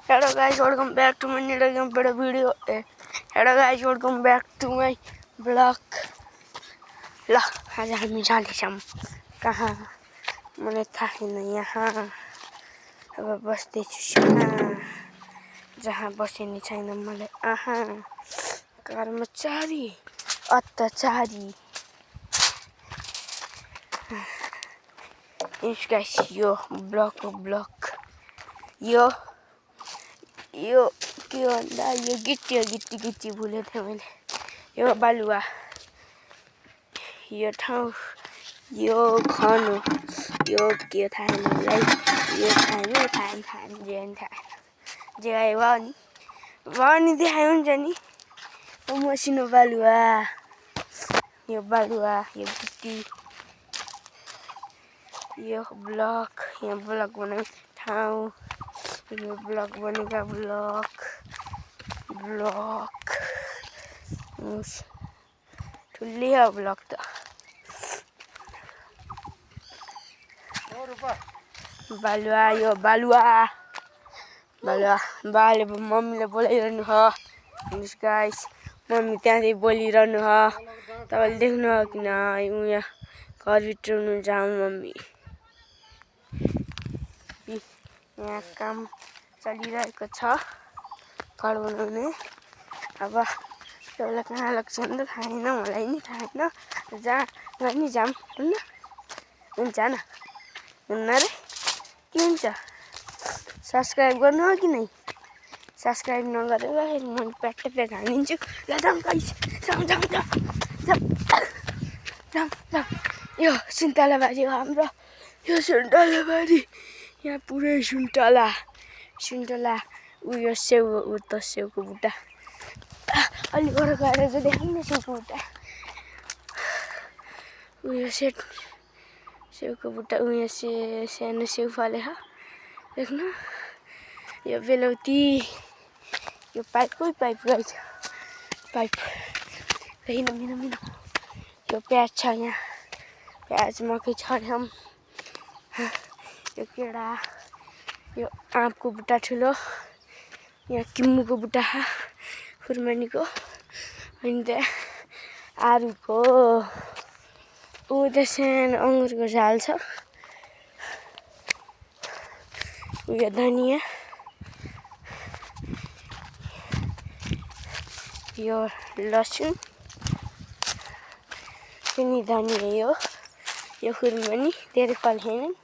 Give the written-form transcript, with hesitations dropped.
Hello guys, welcome back to my new better video. Hello guys, welcome back to my vlog. ल आज हामी जाँदैछौँ कहाँ मलाई थाहा छैन। यहाँ अब बस्दैछु जहाँ बसिने छैन मलाई कर्मचारी अत्याचारी। गाइस यो ब्लक यो के भन्दा यो गिट्टी भुले थिएँ मैले। यो बालुवा यो ठाउँ यो खनु यो के थाहा छैन मलाई। यो थाहा छैन जे भयो नि देखाइ हुन्छ नि। मसिनो बालुवा यो गिट्टी यो ब्लक यहाँ ब्लक बनाउने ठाउँ यो ब्लक बनेका ब्लक ठुलै हो ब्लक त। बालुवा यो बालुवा बाले मम्मीले बोलाइरहनु हो गाइस। मम्मी त्यहाँदेखि बोलिरहनु हो तपाईँले देख्नु हो किन यहाँ घरभित्र हुनुहुन्छ मम्मी। यहाँ काम चलिरहेको छ घर बनाउने। अब त्यसलाई कहाँ लाग्छ नि त थाहा छैन मलाई नि थाहा छैन। जहाँ नि जाऊँ हुन्छ न हुन्न रे के हुन्छ। सब्सक्राइब गर्नु हो कि नै सब्सक्राइब नगरेर म प्याट हानिदिन्छु। ल जाऊँ गाइस जाऊँ। यो सुन्तला बारी हो हाम्रो। यो सुन्तला बारी यहाँ पुरै सुन्तला उयो सेउ त सेउको बुट्टा अलि वर गएर चाहिँ देखाउन सेउको बुट्टा उयो सेउको बुट्टा उयो सानो सेउ फलेको देख्नु। यो बेलौती यो पाइप गइछ पाइप मिन यो प्याज छ यहाँ प्याज मकै छर्यौँ। यो केरा यो आँपको बुट्टा ठुलो यहाँ किम्मुको बुट्टा खुर्मानीको अनि त्यहाँ आरुको उता सानो अङ्गुरको झाल छ। उयो धनियाँ यो लसुन पनि धनियाँ यो खुर्मानी धेरै फल छैनन्।